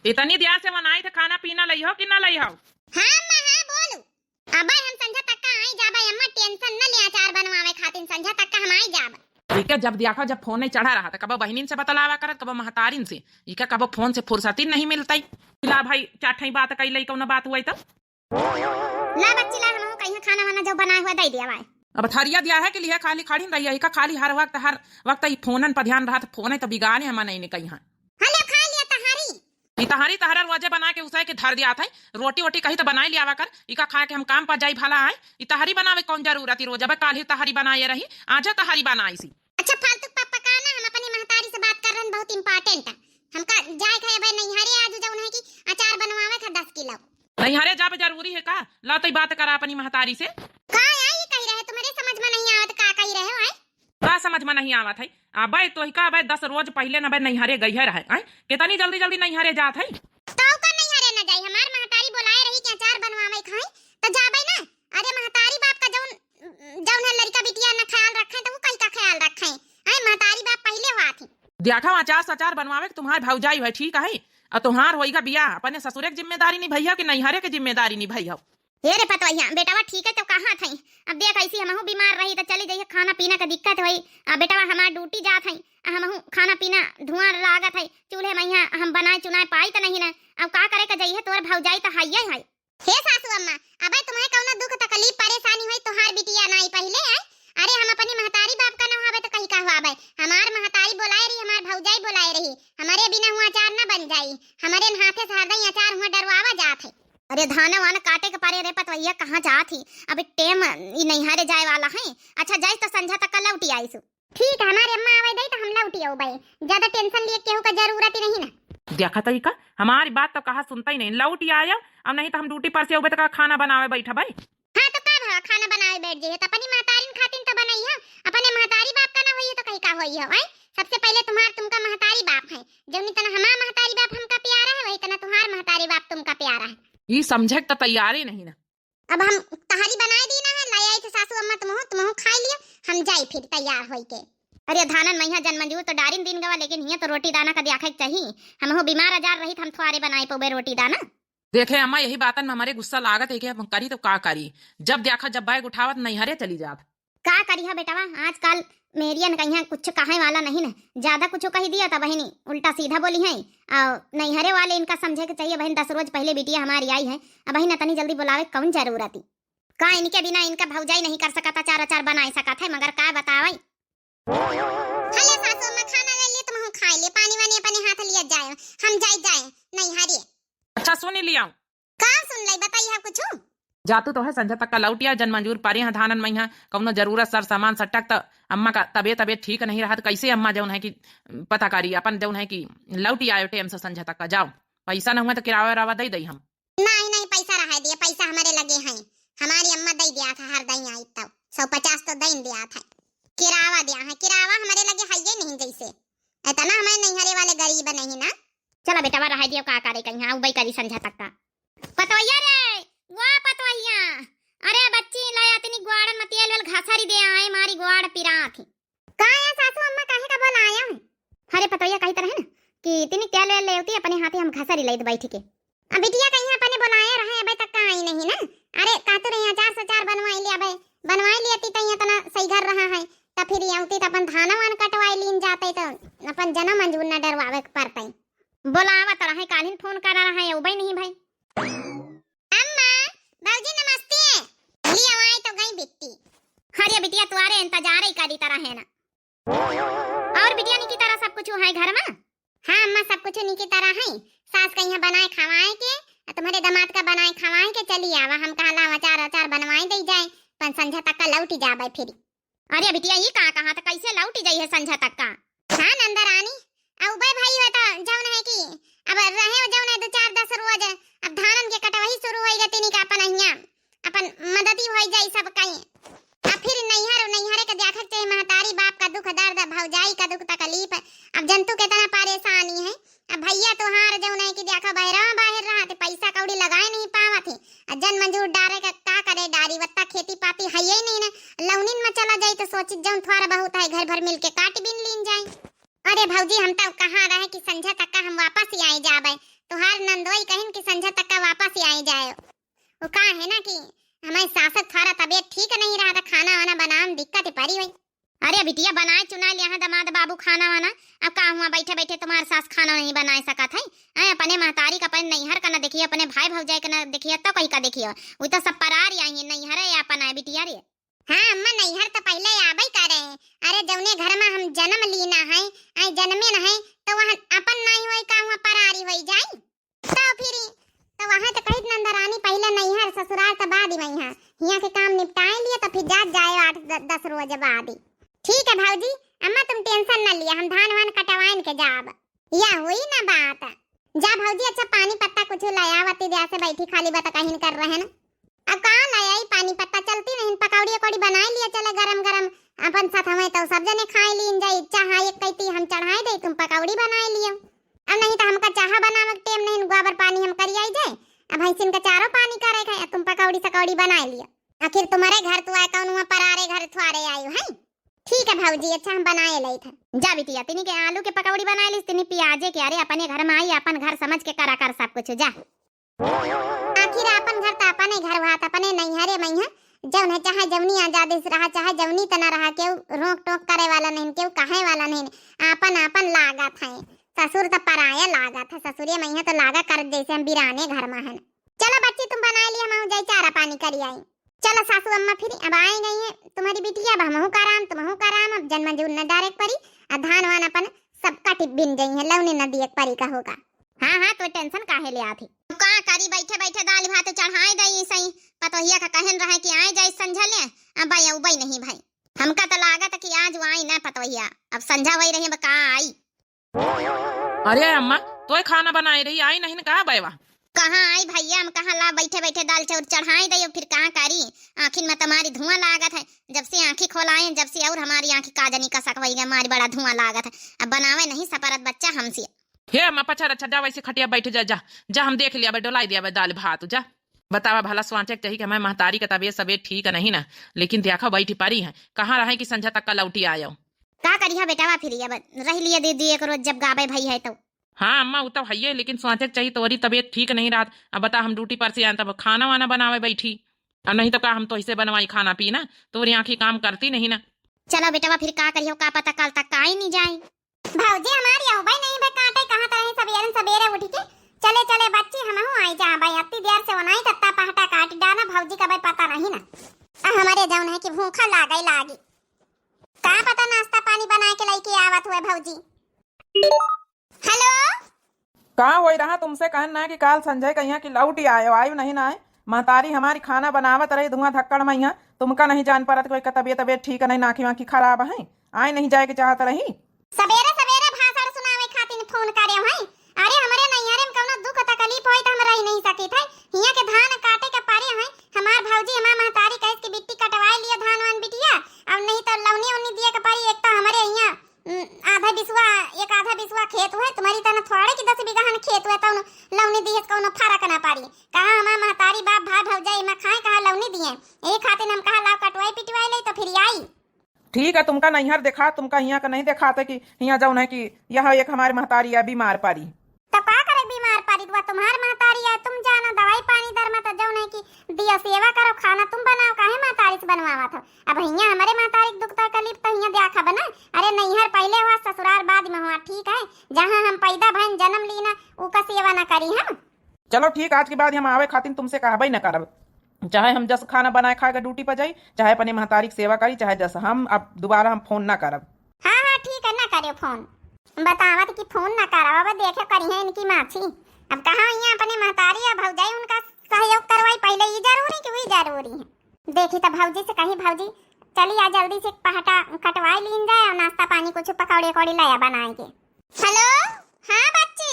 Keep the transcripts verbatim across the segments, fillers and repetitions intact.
इतनी देर से बनाई थे, खाना पीना लइहो कि ना लइहो? हाँ अम्मा, हाँ बोलू। अबे हम संझा तक का आई जाबे अम्मा, tension न ले, अचार बनवावे खातिर संझा तक का हम आई जाबे। इके जब देखा, जब फोन नहीं चढ़ा रहा था, कबो बहिनिन से बतलावा करत, कबो महतारिन से, इके कबो फोन से फुर्सती नहीं मिलतई। ला भाई, चार ठई बात कई लई, कौनो बात हुई तो। ला बच्ची ला, हमहू कहिया खाना वाना जो बनाए हुआ दे दिया भाई। अब थरिया दिया है कि लिहे खाली खड़ी रही है, इका खाली हर वक्त, हर वक्त ई फोनन पर ध्यान रहत, फोन है तो बिगाड़े हम नहीं कहिया। हाँ ले खा लिया तहारी। ई तहारी, तहरा रोजे बना के उसाए के धर दिया था, रोटी वोटी कही तो बनाई लियावा कर, इका खा के हम काम पर जाई भला आए। ई तहारी बनावे कौन जरूरत ही, रोज अब काल ही तहारी बनाए रही, आज तहारी बनाई सी। अच्छा फालतू पप्पा का ना, हम अपनी महतारी से बात कर रहे हैं, बहुत important है। हमका जाए के है भाई नैहरे आज जौन है कि अचार बनवावे का दस किलो। नैहरे जाबे जरूरी है का? ला तई बात करा अपनी महतारी से। का आई कही रहे, तुम्हारे समझ में नहीं आवत का कही रहे हो, आए? का समझ में नहीं आवत है? अबे तोहिका अबे दस रोज पहिले न अबे नैहरे गई है रहे, आए? कितनी जल्दी जल्दी नैहरे जात है। तो का नैहरे न जाई, हमार महतारी बोलाए रही कि अचार बनवावे खाई, तो जाबे ना। अरे महतारी बाप का जौन, जौन है लड़का बिटिया न ख्याल रखे, तो वो कहीं का ख्याल रखे? आए, महतारी बाप पहिले हुआ थी। देखा, अचार सचार बनवावे के तुम्हार भौजाई है, ठीक है? और तुम्हार होइगा बियाह, अपने ससुरे के जिम्मेदारी निभैया कि नैहरे के जिम्मेदारी निभैया? हे रे पतोहिया, बेटवा ठीक है तो कहा थई। अब देख ऐसी हमहू बीमार रही तो चली जाइए, खाना पीना का दिक्कत होई। आ बेटवा हमार ड्यूटी जात है, आ हमहू खाना पीना धुआं लागत है, चूल्हे में यहाँ हम बनाए चुनाए पाई तो नहीं ना। अब का करे का जाइए, तोर भौजाई तो हाइये है। हे सासू अम्मा, अबे तुम्हें कौनो दुख तकलीफ परेशानी होई, तोहार बिटिया नाई पहिले है। अरे हम अपनी महतारी बाप का न हुआबे तो कहीं का हुआबे? हमार महतारी बोलाए रही, हमार भौजाई बोलाए रही, हमारे बिना हुआ अचार न बन जाई। हमारे हाथे से हरदई अचार हुआ डरवावा जात है। अरे धाना वाना काटे के परे रे पतवैया, कहाँ जात ही? अबे टेम ई नैहरे जाए वाला है। अच्छा जाइस तो संझा तक का लौटी आइसु। ठीक है, हमारे अम्मा आवे दई तो हम लौटी आउबे। ज्यादा tension लिए केहू का जरूरत ही नहीं ना। देखा तई का, हमारी बात तो कहा सुनता ही नहीं, लौटी आया। अब नहीं तो हम ड्यूटी पर से आउबे तो का खाना बनावे बैठा भाई। हाँ तो का भवा, खाना बनावे बैठ जाइए तो अपनी महतारिन खातिन तो बनइहा, अपने महतारी बाप का ना होइए तो कहीं का होइए हो, आए? सबसे पहले तुम्हार तुमका महतारी बाप है, जौनी तना हमार महतारी बाप हमका प्यारा है, वही तना तुम्हार महतारी बाप तुमका प्यारा है। ई समझे के तो तैयार ही नहीं ना। अब हम तहरी बनाए दी ना है, लाई आई थे सासू अम्मा, तुमहू, तुमहू खाई लियो, हम जाई फिर तैयार होई के। अरे धानन मैया जन मंजूर तो डारिन दिन गवा, लेकिन हियां तो रोटी दाना का दियाखे के चाही। हमहू बीमार आजार रही, हम थोड़े बनाए पउबे रोटी दाना। देखे अम्मा, यही बातन में हमारे गुस्सा लागत है कि हम करी तो का करी, जब देखा जब बैग उठावत नैहरे चली जात। का करिहा बेटवा, आजकल मेरियन कहिया कुछ कहे वाला नहीं न, ज्यादा कुछ कही दिया त बहिनी उल्टा सीधा बोली है। और नैहरे वाले इनका समझे के चाहिए बहिन, दस रोज पहले बिटिया हमारी आई है, अब बहिन इतनी जल्दी बुलावे कौन जरूरत ही? का इनके बिना इनका भौजाई नहीं कर सकता, चार अचार बनाए सकत है, मगर का बतावे। हले सासू अम्मा खाना ले लिए, तुम खाए लिए, पानी वानी अपने हाथ लिया जाए, हम जाए जाए नैहरे। अच्छा सुन लिया, का सुन लई, बताइए कुछ? जातू तो है, संझा तक का लौटिया, जन मंजूर परे हैं धानन मैया, कौनो जरूरत सर सामान सटक त अम्मा का तबीयत, तबीयत ठीक नहीं रहत, कैसे अम्मा जौन है कि पता करी, अपन जौन है कि लौटी आयो टेम से संझा तक का, जाओ, पैसा न हुआ तो किरावा रावा दे दई हम। नहीं, नहीं, पैसा रहा दिए, पैसा हमारे लगे हैं, हमारी अम्मा दे दिया था, हर दई आई तब सौ पचास तो दे दिया था, किरावा दिया है, किरावा हमारे लगे है ये नहीं जैसे, इतना हमारे नैहरे वाले गरीब नहीं ना। चला बेटवा, रहा दियो, का करे कहीं, हाँ, उबई करी संझा तक का। पतोहिया रे, वो पतोहिया, अरे बच्ची, ले अतनी ग्वाड़न में तेल वेल घसरी दे आए, मारी ग्वाड़ पिरात ही। का है सासू अम्मा, काहे का बोलाया है? अरे पतोहिया कही तरह ना कि तिनी तेल वेल लेवती, अपने हाथे हम घसरी लेत बैठ के। अब बिटिया कहीं अपने बोलाए रहे, अबे तक का आई नहीं ना। अरे कहतू रही अचार सचार बनवाई लिया, अबे बनवाई लिया ती तैया तना सही घर रहा है, त फिर ये औती त अपन धाना वान कटवाई लीन जाते, त अपन जनम अंजूर न डरवावे के पड़ते। बोलावत रहे, कालिन फोन कर रहा है, उबई नहीं भाई। अम्मा, बाबूजी नमस्ते। लिया आए तो गई बिट्टी। अरे बिटिया, तुम्हारे इंतजार ही करी तरह है ना। और बिटिया, निकी तरह सब कुछ है घर में? हाँ अम्मा, सब कुछ निकी तरह है। सास का यहाँ बनाए खवाए के, आ तुम्हारे दामाद का बनाए खवाए के चली आवा। हम कहा लावा अचार अचार बनवाए दे जाए, पन संझा तक का लौटी जाबे फिर। अरे बिटिया, ई का कहा, त कैसे लौटी जाई है संझा तक का? हाँ नंदरानी, अउबे भाई हो त जौन है कि अब रहे जौन है दो चार दस रोज, अब धानन के कटवही शुरू होई गतिनी का अपन हियां, अपन मददी होई जाई सब कहीं। अब फिर नैहर, नैहरे के देखक चाहे महतारी बाप का दुख दर्द, भौजाई का दुख तकलीफ, अब जंतु कितना परेशानी है। अब भैया तोहार जौन है कि देखा बहरवा बाहर रहा थे, पैसा कौड़ी लगाए नहीं पावत है। आ जन मंजूर डारे का का करे डारी, वत्ता खेती पाती है ही नहीं ना। लौनिन में चला जाई तो सोचित जौन थोड़ा बहुत है घर भर मिल के काट बीन लीन जाए। अरे भौजी, हम तो कहा रहे कि संझा तक का हम वापस ही आए जाबे, तोहार नंदोई कहिन कि संझा तक का वापस ही आई जाए। वो का है ना कि हमारी सासक थोड़ा तबीयत ठीक नहीं रहा, तो खाना वाना बनावे में दिक्कत ही पड़ी हुई। अरे बिटिया, बनाए चुनाए लिया है दामाद बाबू खाना वाना। अब का हुआ, बैठे बैठे तुम्हार सास खाना नहीं बनाए सकत है? हैं, अपने महतारी का, अपने नैहर का न देखिए, अपने भाई भौजाई का न देखिए, तो कहीं का देखिए? वो तो सब परारी आई है, नैहर है अपन है बिटिया रे। हाँ अम्मा, नैहर तो पहले आबे करे। अरे जौने घर में हम जन्म लीना है, आई जन्मे न है, तो वहाँ अपन नहीं होई का, वहाँ परारी होई जाई? तो फिर, तो वहाँ तो कहित नंदरानी पहले नैहर, ससुराल तो बाद ही वहीं। हियाँ के काम निपटाए लिए तो फिर जात जाए आठ द-, दस रोज बाद ही। ठीक है भौजी, अम्मा तुम tension न लिया, हम धान वान कटवाइन के जाब। या हुई ना बात। जा भौजी, अच्छा पानी पत्ता कुछ ले आवती, द्या से बैठी खाली बात कहिन कर रहे न। अब कहाँ ले आई पानी पत्ता, चलती नहीं, पकौड़ी अकौड़ी बनाए लिया चले गरम गरम, अपन साथ हमें तो सब जने खाए लीन जाई, चाह एक कैती हम चढ़ाए दे, तुम पकौड़ी बनाए लियो। अब नहीं तो हमका चाह बनावे के टेम नहीं, गोबर पानी हम करी आई जाए, अब भैंसिन का चारो पानी करे के, तुम पकौड़ी सकौड़ी बनाए लियो। आखिर तुम्हारे घर तू आए, कौन हुआ परारे घर थुआरे आयु है? ठीक है भौजी, अच्छा हम बनाए लई थे। जा बिटिया, तिनी के आलू के पकौड़ी बनाए लीस, तिनी प्याजे के, अरे अपने घर में आई, अपन घर समझ के करा कर सब कुछ, जा। आखिर आपन घर त अपने घर हुआ, त अपने नैहरे मइहाँ, जौन है चाहे जौनी आजादी से रहा, चाहे जौनी तना रहा, केहू रोक टोक करे वाला नहीं, केहू कहे वाला नहीं, आपन आपन लागत है। ससुर त पराया लागत है, ससुरे मइहाँ त लागा कर जैसे हम बिराने घर में हैं। चलो बच्ची, तुम बनाए लिए, हम जाई चारा पानी करी आई। चलो सासू अम्मा, फिर अब आए गई है तुम्हारी बिटिया, अब हमहू कराम, तुमहू कराम, अब जन्म जून न डारे के परी, आ धान वान अपन सब काटी बिन गई है, लौनी न दिए के परी का होगा। हाँ, हाँ, तो tension काहे ले आत ही? का करी, बैठे बैठे दाल भात चढ़ाए दई सही। पतोहिया का कहन रहे कि आए जाई संझा ले, अब भाई उबई नहीं भाई। हमका तो लागत कि आज आई ना पतोहिया, अब संझा वही रही, अब का आई। अरे अम्मा, तोय खाना बनाए रही, आई नहीं न का बैवा? कहाँ आई भैया, हम कहाँ ला बैठे बैठे दाल चाउर चढ़ाए दई, फिर कहाँ करी? आँखिन में तुम्हारी धुआं लागत है, जब से आँखी खोलाए, जब से और हमारी आँखी का जानी कसक वही गए, हमारी बड़ा धुआं लागत है, अब बनावे नहीं सपरत बच्चा हमसे। हे अम्मा, पछा रच्छा, जा वैसे खटिया बैठ जा, जा, जा, हम देख लिया बे, डोलाई दिया बे दाल भात, जा। बतावा भला, सोचे के चाही कि हमारे महतारी का तबीयत, तबीयत ठीक नहीं ना, लेकिन देखा बैठी परी है, कहाँ रहे कि संझा तक का लौटी आयो। का करिहा बेटावा, फिर अब रह लिए दीदी एक रोज जब गाबे भई है तो। हाँ अम्मा, वो तो है, लेकिन सोचे के चाही, तोरी तबीयत ठीक नहीं रहत। अब बता, हम ड्यूटी पर से आए तब खाना वाना बनावे बैठी, अब नहीं तो का हम तो ऐसे बनवाई खाना पीना, तोरी आँखी काम करती नहीं ना। चलो बेटावा, फिर का करिहो, का पता कल तक का आई नहीं जाए। भौजी हमारी अउबे नहीं बे काटे, कहाँ तरह सबेरन सबेरे उठ के चले चले बच्ची, हमहू आई जा भाई, अत्ती देर से ओनाई तत्ता पहटा काट डाना, भौजी का भाई पता नहीं ना। आ हमारे जौन है कि भूखा लागे लागी, का पता नाश्ता पानी बनाए के लइके आवत हुए भौजी। हेलो। का होई रहा तुमसे कहन ना कि काल संझा कहिया कि लौटी आयो, आयो नहीं ना आए। महतारी हमारी खाना बनावत रही धुआं धक्कड़ मइहाँ, तुमका नहीं जान परत कोई का तबीयत, तबीयत ठीक नहीं, आँखी वाँखी खराब है, आए नहीं जाए के चाहत रही। सबेरे सबेरे भाषण सुनावे खातिर फोन करे हैं। अरे हमरे नैहरे में कौनो दुख तकलीफ होई त हम रह नहीं सकित है। हियाँ के धान काटे के परे हैं। हमार भौजी हमार महतारी कहिस कि बिट्टी कटवाए लियो धान वान बिटिया, अब नहीं तो लौनी उन्नी दिए के परी। एक तो हमरे हियाँ, उम, आधा बिसवा, एक आधा बिसवा खेत हुए, तुम्हारी तना थोड़े की दस बीघा हन खेत हुए, तो लौनी दिए से कौनो फर्क ना पड़ी। कहाँ हमार महतारी बाप भाई भौजाई में खाए, कहाँ लौनी दिए। यही खातिर हम कहा लाओ कटवाई पिटवाई ले तो फिर आई। ठीक है, तुमका नैहर देखा, तुमका हियाँ का नहीं देखाते कि हियाँ जौन है कि यह एक हमारे महतारी है बीमार परी। तो का करे बीमार परी? तो तुम्हार महतारी है, तुम जानो दवाई पानी दर में, तो जौन है कि दिया सेवा करो, खाना तुम बनाओ, काहे महतारी से बनवावत हो? अब हियाँ हमारे महतारी के दुख तकलीफ तो हियाँ देखा बना। अरे नैहर पहले हुआ, ससुराल बाद में हुआ, ठीक है? जहाँ हम पैदा भइन, जन्म लीना, ऊ का सेवा ना करी हम। चलो ठीक, आज के बाद हम आवे खातिर तुमसे कहबे न करब। चाहे हम जस खाना बनाए खाए के ड्यूटी पर जाई, चाहे अपने महतारी की सेवा करी, चाहे जस, हम अब दोबारा हम फोन ना करब। हाँ, हाँ, ठीक है, ना करियो फोन। बतावत कि फोन ना करब, अब देखे करी है इनकी माछी। अब कहाँ यहाँ अपने महतारी या भौजाई उनका सहयोग करवाई, पहले ई जरूरी कि वही जरूरी है। देखी तो भौजी से कही, भौजी चली आ जल्दी से पहटा कटवाई लीन जाए और नाश्ता पानी कुछ पकौड़ी उकौड़ी लाया बनाए के। हेलो, हाँ बच्ची।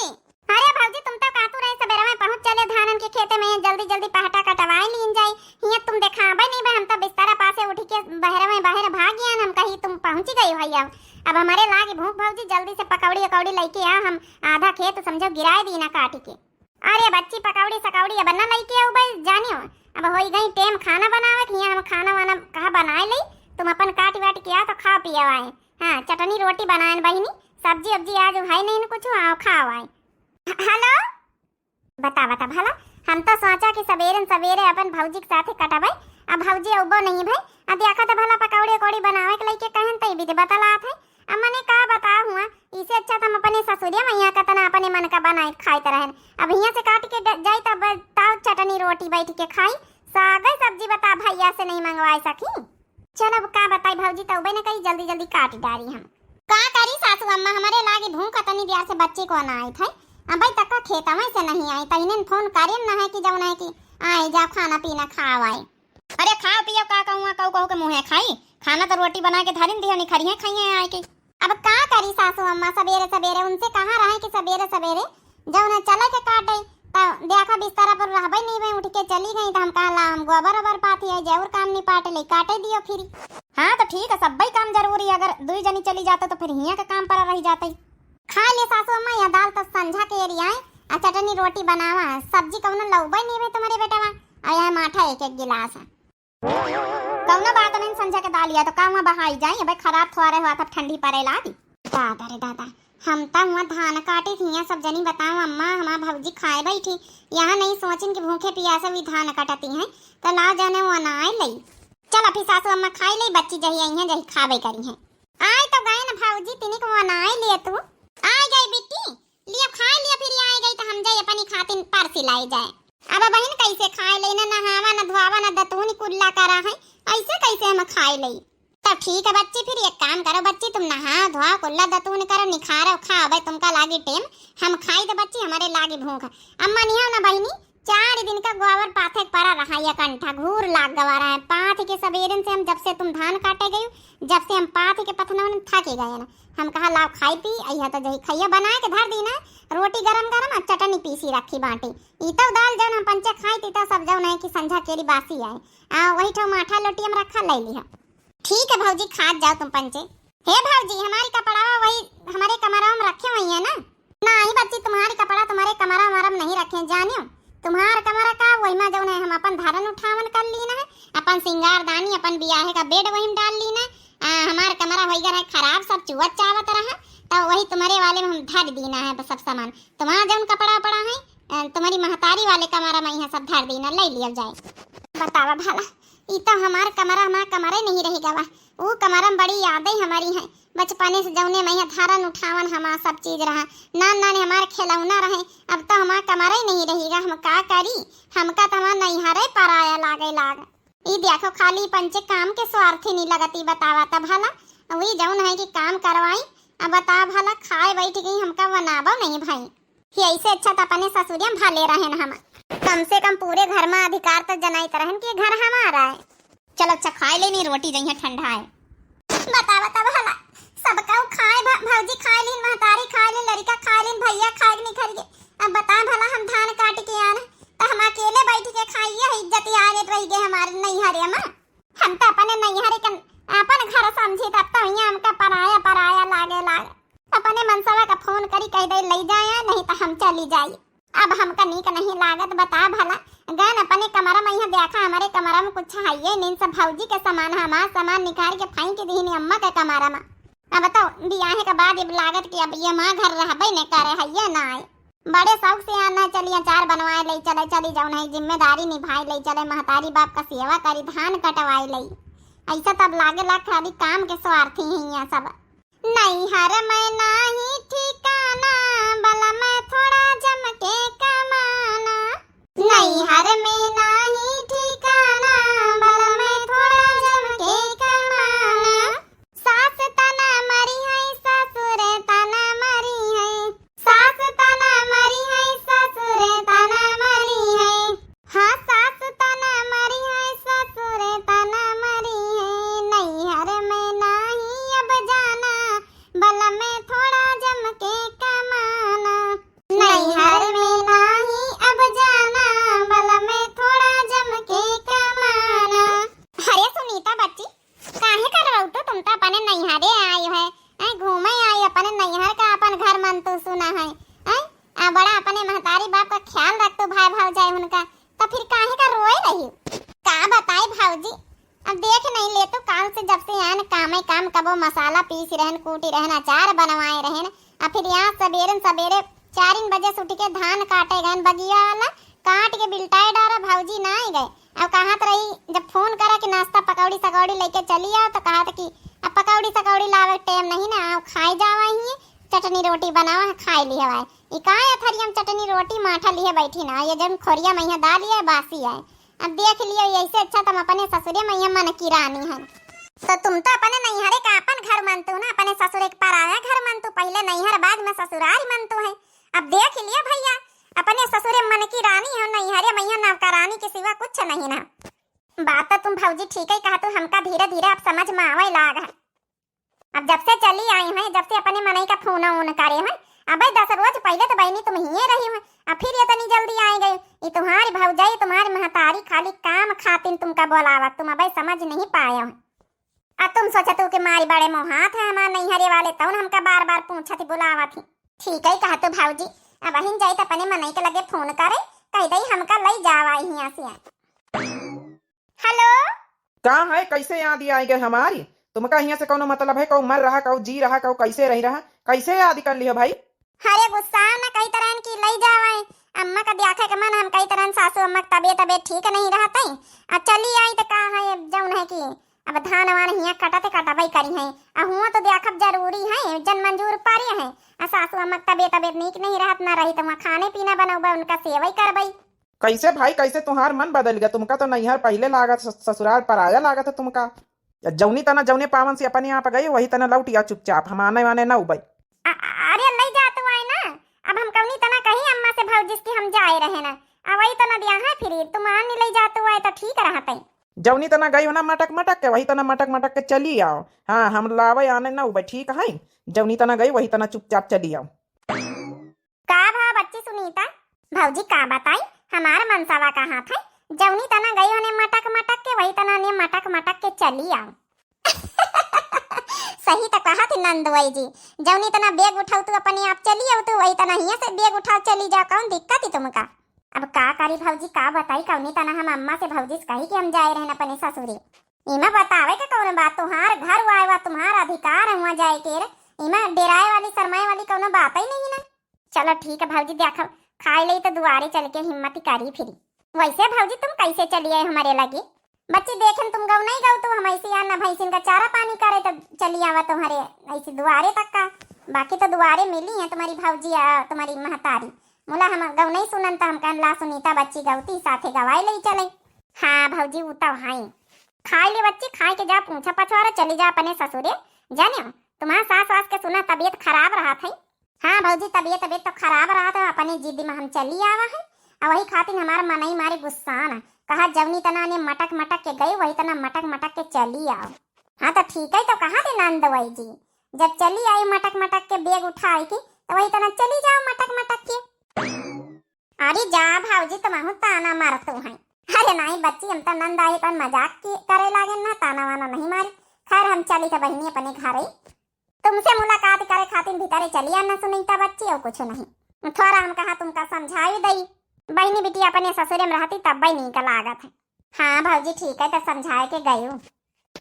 अरे भौजी, तुम तो कातू रहे, सबेरा में पहुँच चले धानन के खेते में, जल्दी जल्दी पहटा कटवाए लीन जाई। हियाँ तुम देखाबे नहीं बे, हम तो बिस्तरा पासे उठ के बहरे में बाहर भाग गया, हम कही तुम पहुँच गई हो। अब, अब हमारे लागी भूख भौजी, जल्दी से पकौड़ी अकौड़ी लेके आ, हम आधा खेत समझो गिराए दी ना काट के। अरे बच्ची, पकौड़ी सकौड़ी अब न लइके आऊ बे, जानियो, अब होई गई टेम खाना बनावे के, हियाँ हम खाना वाना कहा बनाए लई, तुम अपन काट वाट के आ तो खा पिया आए। हाँ, चटनी रोटी बनाए बहिनी, सब्जी उब्जी आज है नहीं कुछ, आओ खाओ आए। हेलो, बतावा त भला, हम त सोचा कि सबेरे न सबेरे अपन भौजी के साथे कटबै, अब भौजी अउबो नहीं भई। अब देखा त भला पकौड़ी उकौड़ी बनावे के लइके कहन त ई भी बतलात है। अब मने का बतावा हुआ, इसे अच्छा त हम अपने ससुरिया में यहाँ कतना अपने मन का बनाए खाइत रहन। अब हियाँ से काट के ड-, जाई त बताओ चटनी रोटी बैठ के खाई, सागै सब्जी बता भैया से नहीं मंगवाए सकी। चल अब का बताई भौजी, तउबे न कही, जल्दी जल्दी काट डारी हम। का करी सासू अम्मा, हमरे लागी भूख तनी देर से बच्ची को ना आई थे। अबे तक खेतवे से नहीं आई, तहिने फोन करेन न है कि जौन है कि आए जा खाना पीना खाओ आए। अरे खाओ पियो का कहूँ, कहू कहू के मुँहे खाई, खाना तो रोटी बना के धरिन दियो, निखरिए खाइए आए के। अब का करी सासू अम्मा, सबेरे सबेरे उनसे कहाँ रहे कि सबेरे सबेरे जौन है चले के काटे, त देखा बिस्तरा पर रहबे नहीं भई, उठ के चली गई, त हम कहा ला हम गोबर ओबर पाथी है, जरूर काम निपाटे ले, काटे दियो फिर। हाँ त ठीक है, सब्बई काम जरूरी है, अगर दुई जनी चली जाते त फिर हियाँ का काम पड़ा रही जाते। खा ले सासू अम्मा, यह दाल त संझा के एरी आए, आ चटनी रोटी बनावा है, सब्जी कौनो लउबे नहीं भई तुम्हरे बेटवा, और यह माठा एक एक गिलास है। कौनो बात नहीं, संझा के दालिया तो का हुआ बहाई जाई, अबे खराब थोड़े हुआ था, ठंडी पड़े लागी। दादा रे दादा, हम त हुआ धान काटी थी, यहाँ सब जनी बताओ अम्मा, हमार भौजी खाए बैठी, यहाँ नहीं सोचिन कि भूखे पियासे भी धान कटती हैं, तो लाओ जाने वो ना आए लई। चल अभी सासू अम्मा खाई लई, बच्ची जही आई हैं, जही खाबे करी हैं। आए तो गए न भौजी, तिनिक वो ना आए लिए तू। आ गई बिट्टी, लिया खाए लिया, फिर आए गई तो हम जाई अपनी खातिन परसी लाई जाए। अब बहिन कैसे खाए ले, न नहावा, न धोआवा, न दतून कुल्ला करा है, ऐसे कैसे हम खाए ले? तब ठीक है बच्ची, फिर एक काम करो बच्ची, तुम नहाओ धोआओ, कुल्ला दतून करो, निखारो, खाओ भाई, तुमका लागी टेम, हम खाई तो बच्ची, हमारे लागी भूख। अम्मा निहाओ ना बहिनी, चार दिन का गोबर पाथे के परा रहा, ये कंठा घूर लाग गवा रहा है, पाथ के सबेरन से हम जब से तुम धान काटे गई, जब से हम पाथ के पथनवन थके गए ना, हम कहा लाओ खाई पी, अइहा तो जही खइया बनाए के धर दी ना, रोटी गरम गरम और चटनी पीसी रखी बाटी। ई तो दाल जौन हम पंचे खाई थी, तो सब जौन है कि संझा केरी बासी आए, आ वही ठो माठा लोटी हम रखा ले लिहा। ठीक है भौजी, खात जाओ तुम पंचे। हे भौजी, हमारी कपड़ावा वही हमारे कमरा में रखे हुई है ना? नहीं बच्ची, तुम्हारी कपड़ा तुम्हारे कमरा वमरा में नहीं रखे, जानियो। तुम्हार कमरा का, वही में जौन है हम अपन धरन उठावन कर ली ना है, अपन सिंगारदानी, अपन बियाहे का बेड वही में डाल ली ना। आ, हमार कमरा होई गया है खराब, सब चुअत चावत रहा, तो वही तुम्हारे वाले में हम धर दी ना है बस सब सामान। तुम्हारा जौन कपड़ा पड़ा है, अ, तुम्हारी महतारी वाले कमरा में यहाँ सब धर दी ना, ले लिया जाए। बतावा भला, ई तो हमार कमरा, हमार कमरा ही नहीं रह गवा। ऊ कमरा में बड़ी यादें हमारी हैं, बचपने से जौने में यहाँ धारन उठावन हमार सब चीज रहा, नान नान हमार खिलौना रहे। अब तो हमार कमरा ही नहीं रहेगा, हम का करी? हमका तो हमार नैहरे पराया लागे लाग। ई देखो खाली पंचे काम के स्वार्थी नहीं लगती, बतावा त भला। वही जौन है कि काम करवाई, अब बतावा भला, खाए बैठ गई, हमका बनाबो नहीं भाई। ही ऐसे अच्छा त अपने ससुरिया में भले रहन हम, कम से कम पूरे घर में अधिकार तो जनाइत रहन कि घर हमारा है। चलो अच्छा खाए लेनी रोटी, जइहे ठंडा है। बतावा त भला, सबका खाए, भ-, भौजी खाए लीन, महतारी खाए लीन, लड़का खाए लीन, भैया खाए के निखर गए। अब बता भला, हम धान काट के आन, त हम अकेले बैठ के खाइए, है इज्जत आने रह गए हमारे नैहरे में। हम त अपने नैहरे के अपन घर समझी, तब तो यहाँ हमका पराया पराया लागे लाग। अपने मनसवा का फोन करी, कह दे ले जाए, नहीं तो हम चली जाई। अब हमका नीक नहीं लागत, बता भला। गन अपने कमरा में, यहाँ देखा हमारे कमरा में कुछ है ये नहीं, सब भौजी के सामान, हमार सामान निकाल के फेंक दीनी अम्मा के कमरा में। अब तो बियाहे के बाद अब लागत कि अब ये माँ घर रहबे न करे, है ये ना आए। बड़े शौक से आना चली, अचार बनवाए ले चले, चली जौन है जिम्मेदारी निभाए ले चले, महतारी बाप का सेवा करी, धान कटवाए ले। ऐसा तब लागे ला खाली काम के स्वार्थी हैं यहाँ सब। नैहर में नाही ठिकाना, बलम थोड़ा जम के कमाना। नैहर में नाही ठिकाना, बलम थोड़ा जम के कमाना। सास तना मरी है, ससुर तना मरी है। सास तना मरी है, ससुर तना मरी है। हाँ, सास तना मरी है, ससुर तना मरी है। नैहर में नाही अब जाना, बलम थोड़ा जम के कमाना। नैहर में नाही अब जाना, बलम थोड़ा जम के कमाना। अरे सुनीता बच्ची, काहे कर रहू तू? तुम तो अपने नैहरे आई है, हैं, घूमे आई, अपने नैहर का अपन घर मन तू सुना है, हैं? आ बड़ा अपने महतारी बाप का ख्याल रख तू, भाई भौजाई उनका, तो फिर काहे का रोए रही? का बताई भौजी, अब देख नहीं ले तू, काल से जब से आन कामे काम, कबो मसाला पीस रहन, कूटी रहन, अचार बनवाए रहन, आ फिर यहाँ सबेरन सबेरे चारिन बजे से उठ के धान काटे गए बगिया वाला, काट के बिलटाए डारा, भौजी ना आई गए। अब कहत रही, जब फोन करा कि नाश्ता पकौड़ी सकौड़ी लेके चली आओ, तो कहत कि अब पकौड़ी सकौड़ी लावे के टाइम नहीं ना, आओ खाए जावा ही, चटनी रोटी बनावा, खाए लिहे आए। ई का अथरिया में चटनी रोटी माठा लिहे बैठी ना, ये जौन खोरिया में यहाँ दाल ये बासी है। अब देख लियो, ऐसे अच्छा तुम अपने ससुरे में यहाँ मन की रानी है। तो तुम तो अपने नैहरे का अपन घर मानतू ना, अपने ससुरे के पराया घर मानतू। पहले नैहर, बाद में ससुराल मानतू है। अब देख लियो भैया, अपने ससुरे मन की रानी हो, नैहरे मैया नौकरानी के सिवा कुछ नहीं ना। बात तो तुम भौजी ठीक ही कहतू, हमका धीरे धीरे अब समझ में आवे लाग है। अब जब से चली आई हैं, जब से अपने मनई का फोन उन करे हैं, अबे दस रोज पहले तो बहनी तुम हिये रही हो, अब फिर ये तनी जल्दी आई गई। ये तुम्हारी भौजाई, तुम्हारी महतारी खाली काम खातिन तुमका बोलावा, तुम अबे समझ नहीं पाए हो। आ तुम सोचत हो कि मारी बड़े मोहात है हमार नैहरे वाले, तौन हमका बार बार पूछत ही, बुलावत ही। ठीक है कहत हो भौजी, अब अहिन जाई त अपने मनई के लगे फोन करे, कह दई हमका लई जावा हियां से। हेलो। का है, कैसे याद आई गए हमारी? तुमका हियां से कौनो मतलब है, कौ मर रहा, कौ जी रहा, कौ कैसे रही रहा, कैसे याद कर लियो भाई? अरे गुस्सा न कई तरह की लई जावा है, अम्मा का देखे के मन हम कई तरह सासू अम्मा के तबीयत, तबीयत ठीक नहीं रहत है। आ चली आई त का है, जौन है कि अब धान वान हियां कटत कटबई करी हैं, आ हुआं तो देखब जरूरी है, जन मंजूर परे हैं। आ सासू अम्मा के तबीयत, तबीयत नीक नहीं रहत, ना रही तो वहाँ खाने पीना बनौबा, उनका सेवई करबई। कैसे भाई, कैसे तुम्हार मन बदल गया? तुमका तो नैहर पहले लागत, स-, ससुराल पराया लागत है तुमका। या जौनी तना जौने पावन से अपने आप गई, वही तना लौटिया चुपचाप, हम आने वाने ना उबई। अ-, अरे लई जात हुआ है ना, अब हम कौनी तना कही अम्मा से भौजी से कि हम जाए रहे ना, आ वही तना दिया है फिर तुम आने लई जात हुआ है तो ठीक रहत है। जौनी तना गई हो ना मटक मटक के, वही तना मटक मटक के चली आओ। हाँ, हम लावे आने ना उबे, ठीक है? जौनी तना गई, वही तना चुपचाप चली आओ। का भा बच्ची सुनीता? भौजी का बताई, हमार मनसवा का हाथ है, जौनी तना गई हो ने मटक मटक के, वही तना ने मटक मटक के चली आओ। सही तो कहा थी नंदुआई जी, जौनी तना बैग उठाऊ तू अपने आप चली आओ तू, वही तना हियां से बैग उठाओ चली जाओ, कौन दिक्कत ही तुमका? अब का करी भौजी, का बताई, कौनी तना हम अम्मा से भौजी से कही कि हम जाए रहन अपने ससुरे। इमा बतावे के कौनो बात, तुम्हार घर हुआ है, तुम्हार अधिकार है वहाँ जाए के रे। इमा डेराए वाली, शरमाए वाली कौनो बात ही नहीं ना। चलो ठीक है भौजी, देखो खाए ले तो दुआरे चल के हिम्मत ही करी फिरी। वैसे भौजी तुम कैसे चली आए हमारे लगे? बच्ची देखेन तुम गौ नहीं गौ, तो हम ऐसे यार ना भैंसिन का चारा पानी करे तो चली आवा तुम्हारे ऐसे दुआरे तक का। बाकी तो दुआरे मिली है तुम्हारी भौजी आ तुम्हारी महतारी। मुला हम गौ नहीं सुनन त हम कहन ला सुनीता बच्ची गौती साथे गवाए ले चले। हाँ भौजी ऊ तो है। खाए ले बच्ची, खाए के जा पूछा पछवारा चली जा अपने ससुरे। जानियो तुम्हार सास वास के सुना तबीयत खराब रहत है। हाँ भौजी तबीयत, तबीयत तो खराब रहत है, अपने जिद में हम चली आवा है। आ वही खातिर हमार मनई मारे गुस्सा ना कहा जौनी तना ने मटक मटक के गई वही तना मटक मटक के चली आओ। हाँ तो ठीक है तो कहा दे नंदवाई जी, जब चली आई मटक मटक के बैग उठाए के तो वही तना चली जाओ मटक मटक के। अरे जा भौजी, तुमहू ताना मारतू हैं। अरे नहीं बच्ची, हम तो नंद आई पर मजाक की करे लागे ना, ताना वाना नहीं मारी। खैर हम चली तो बहिनी अपने घरे। तुमसे मुलाकात करे खातिर भीतरे चली आना सुनीता बच्ची, और कुछ नहीं। थोड़ा हम कहा तुमका समझाई दई। बहिनी बिटिया अपने ससुरे में रहती तब नीक लागत है। हाँ भौजी ठीक है, तो समझाए के गयू।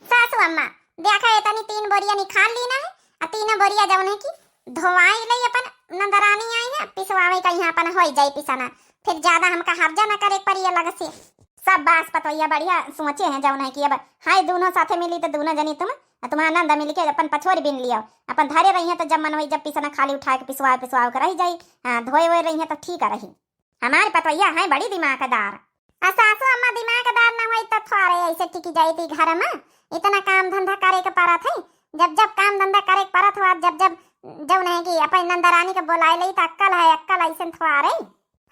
सासू अम्मा, देखा ये तनी तीन बोरिया निकाल ली ना है, आ तीनों बोरिया जौन है कि धोवाई ले अपन नंदरानी आई है, पिसवावे का यहाँ अपन होई जाई पिसना, फिर ज्यादा हमका हर्जा ना करे पड़ी अलग से। सब बास पतोइया बढ़िया सोचे हैं जौन है कि अब हाय दोनों साथे मिली तो दोनों जनी तुम, आ तुम्हारा नंद मिल के अपन पछोरी बीन लियो, अपन धरे रही है तो जब मन होई जब पिसना खाली उठा के पिसवा पिसवा के रह जाई, हाँ धोए वोए रही है तो ठीक रही। हमार पतोहिया है बड़ी दिमागदार। आ सासू अम्मा दिमागदार ना होई त थोड़े ऐसे टिकी जाई थी घर में। इतना काम धंधा करे के परत है। जब जब काम धंधा करे के परत हो, जब जब जौन है कि अपन नंदरानी के बोलाए लई त अक्कल है, अक्कल ऐसे थोड़े।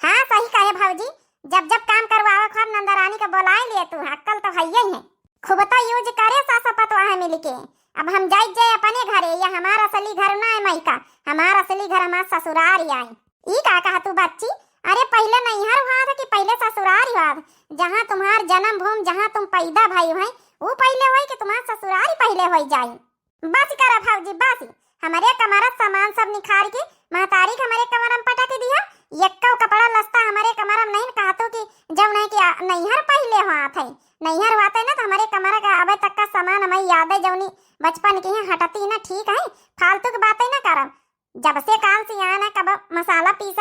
हाँ सही कहे भौजी, जब जब काम करवावे खातिर नंदरानी के बोलाए लिए तू, अक्कल तो है ही है। खूब तो यूज करे सास पतोह मिल के। अब हम जाई जाए अपने घरे, या हमार असली घर ना है मायका, हमार असली घर हमार ससुरार ही आई। ई का कहा तू बच्ची? अरे पहिले नैहर हुआ था कि पहिले ससुरार हुआ था? जहाँ तुम्हार जन्म भूमि, जहाँ तुम पैदा भई हुई, वो पहिले होई कि तुम्हार ससुरार ही पहिले होई जाई? बस करा भौजी बस, हमरे कमरत सामान सब निखार के महतारी के हमरे कमर में पटक दिया। यक्को कपड़ा लस्ता हमरे कमर में नहीं कहतो कि जौन है कि आ, नैहर पहिले हुआ थे, नैहर हुआ थे ना तो हमरे कमर का अबे तक का सामान हमें याद है, जौनी बचपन की है हटती ना, ठीक है, फालतू की बातें ना करब। जब से काल से आना कब मसाला पीस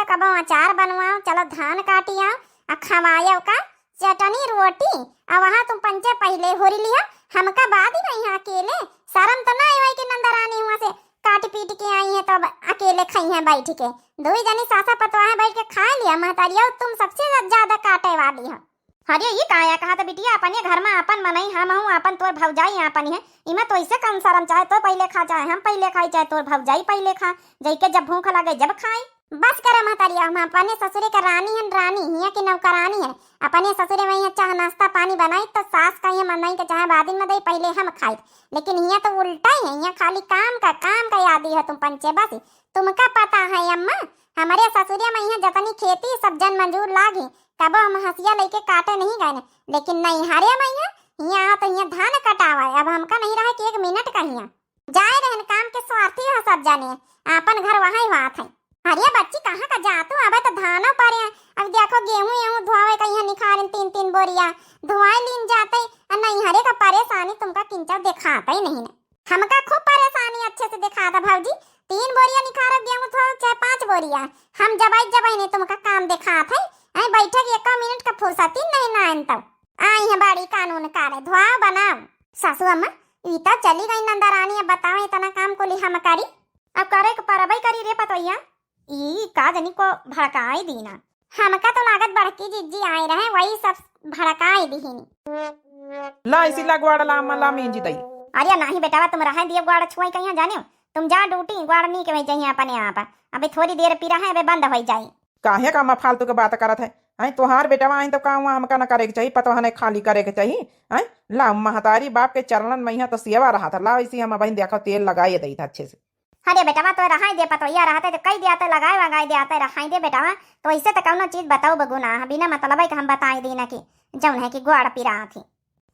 आओ, आ खवायो का चटनी रोटी, आ वहाँ तुम पंचे पहिले होरी लिया, हमका बाद ही वहीं अकेले। शर्म तो ना आवे कि नंदरानी हुआ से काट पीट के आई है, तो अब अकेले खाई है बैठ के। दुई जनी सासा पतवाहे बैठ के खा लिया, महतारिया तुम सबसे ज्यादा काटे वाली हो। अरे ये काया कहा था बिटिया, अपने घर में अपन मनई हम हूँ, अपन तोर भौजाई आपन है, इमा तो ऐसे कौन शर्म, चाहे तो पहिले खा, चाहे हम पहिले खाई, चाहे तोर भौजाई पहिले खा, जइके जब भूख लगे जब खाई। बस करे महतारिया, हम अपने ससुरे के रानी हन, रानी हिया की नौकरानी है। अपने ससुरे में यहाँ चाहे नाश्ता पानी बनाई तो सास का यहाँ मनई के चाहे बादिन में दई, पहिले हम खाई, लेकिन हिया तो उल्टा ही है, हिया खाली काम का, काम का यादी है तुम पंचे बस। तुमका पता है अम्मा, हमरे ससुरे में यहाँ जतनी खेती सब जन मजूर लागी, कबो हम हंसिया लेके काटे नहीं गए, लेकिन नैहरे में यहाँ, यहाँ तो यहाँ धान कटावा है, अब हमका नहीं रहे कि एक मिनट का हिया। जाए रहन काम के स्वार्थी हो सब जाने, आपन घर वहाँ ही हुआ थे। अरे बच्ची कहाँ का जातू, अबे तो धानो परे हैं। अब देखो गेहूं एहूं धोवे का यहाँ निखारन तीन तीन बोरिया धोए लीन जाते, आ नैहरे का परेशानी तुमका किंचा दिखाता ही नहीं ने। हमका खूब परेशानी अच्छे से दिखाता भौजी, तीन बोरिया निखारो गेहूं धो चाहे पाँच बोरिया, हम जबाई जबाई नहीं तुमका काम दिखात है। ऐ बैठे के एक मिनट का फुर्सत ही नहीं ना आइन तब। आई है बड़ी कानून कारे, धोआओ बनाओ। सासू अम्मा, ई तो चली गई नंदरानी, अब बताओ इतना काम कुली हम करी? अब करे के परबई करी रे पतोहिया, ई का जनी को भड़काई दीना। हमका तो लागत बड़की जिज्जी आई रहे, वही सब भड़काई दीहिनी। ला इसी ला ग्वाड़ ला अम्मा, ला मींजी दई। अरे नाही बेटावा, तुम रहे दियो ग्वाड़ छुआई कहिया जाने हो, तुम जा ड्यूटी, ग्वाड़ नी के वही जइया अपने आप, अबे थोड़ी देर पी रहे, अबे बंद हो जाई। काहे का अम्मा फालतू के बात करत है? हैं, तोहार बेटवा आई तो का हुआ, हमका न करे के चाही, पतवा ने खाली करे के चाही। हैं, ला महतारी बाप के चरणन में यहाँ तो सेवा रहा था, ला इसी हम बहन देखो तेल लगाए दई था अच्छे से। अरे बेटवा, तो रहाई दे, पतोहिया रहते तो कई दिया, तो लगाए वगाए दिया, तो रहाई दे बेटवा। तो ऐसे तो कौनो चीज बताओ बगुना, बिना मतलब के हम बताई दी ना कि जौन है कि ग्वाड़ पिरा थी।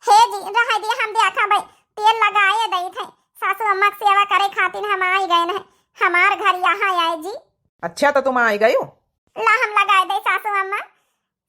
हे जी, रहाई दे, हम देखा भाई, तेल लगाए दई थे, सासू अम्मा के सेवा करे खातिर हम आई गए हैं, हमार घर यहाँ आए जी। अच्छा, तो तुम आई गई हो? ला हम लगाए दे सासू अम्मा,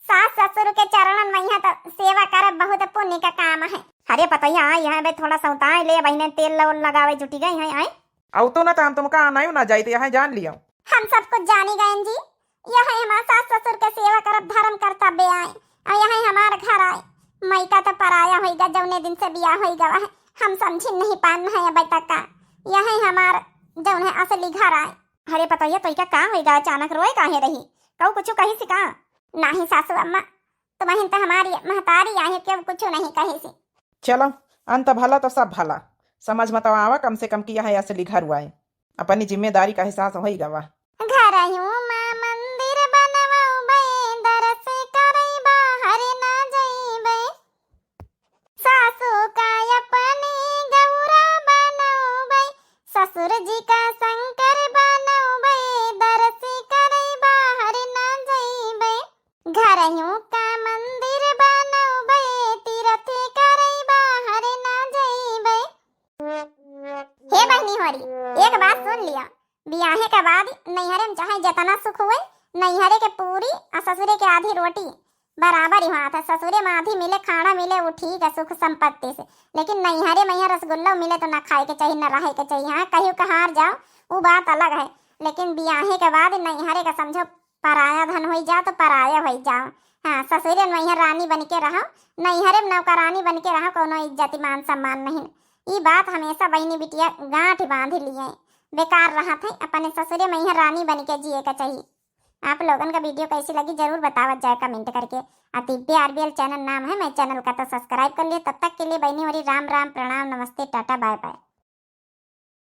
सास ससुर के चरणन में यहाँ तो सेवा करब बहुत पुण्य का काम है। अरे पतोहिया, आई है बे, थोड़ा सौताए ले, बहिने तेल ल-, लगावे जुटी गई है, आए। अउ तो ना तो हम तुमका आना ही ना जाइत, यहाँ जान लियो। हम सब कुछ जानी गए जी, यह है हमार सास ससुर के सेवा करब धर्म कर्तव्य आए, और यह है हमार घर आए। मइका तो पराया होइगा, जौने दिन से बियाह होइगा है, हम समझी नहीं पान है अब तक का। यह है हमार जौन है असली घर आए। अरे पतोहिया, तोइका का होइगा, अचानक रोए काहे रही? कऊ कुछ कही सी का? नाही सासू अम्मा, तुम्हें तो हमारी महतारी आहे, क्यों कुछ नहीं कही सी। चलो, अंत भला तो सब भला। समझ में तो आवा, कम से कम कि यह असली घर हुआ है, अपनी जिम्मेदारी का एहसास होई गवा। घरहू में मंदिर बनवबे, दरस करई बाहर ना जइबे। सासू का अपनी गौरा बनौबै, ससुर जी का शंकर बनौबै, दरस करई बाहर ना जइबै। घरहू का मंदिर बनौबै, तीरथ करई बाहर ना जइबै। हे बहिनी होरी, एक बात सुन लिया, बियाहे के बाद नैहरे में चाहे जितना सुख हुए, नैहरे के पूरी आ ससुरे के आधी रोटी बराबर ही हुआ था। ससुरे में आधी मिले, खाना मिले, वो ठीक है सुख संपत्ति से, लेकिन नैहरे में यहाँ रसगुल्ला मिले तो ना खाए के चाहिए, ना रहे के चाहिए। हाँ, कहीं कहार जाओ, वो बात अलग है, लेकिन बियाहे के बाद नैहरे का समझो पराया धन होई जाओ तो पराया होई जाओ। हाँ, ससुरे में यहाँ रानी बन के रहो, नैहरे में नौकरानी बन के रहो, कोनो इज्जत मान सम्मान नहीं। ई बात हमेशा बहिनी बिटिया गांठ बांध लिए, बेकार रहत है, अपने ससुरे में यहाँ रानी बन के जिए के चाहिए। आप लोगन का वीडियो कैसी लगी जरूर बतावत जाए कमेंट करके। आ दिव्या आरबीएल चैनल नाम है, मैं चैनल का तो सब्सक्राइब कर लिए। तब तक के लिए बहिनी होरी राम राम, प्रणाम, नमस्ते, टाटा, बाय बाय।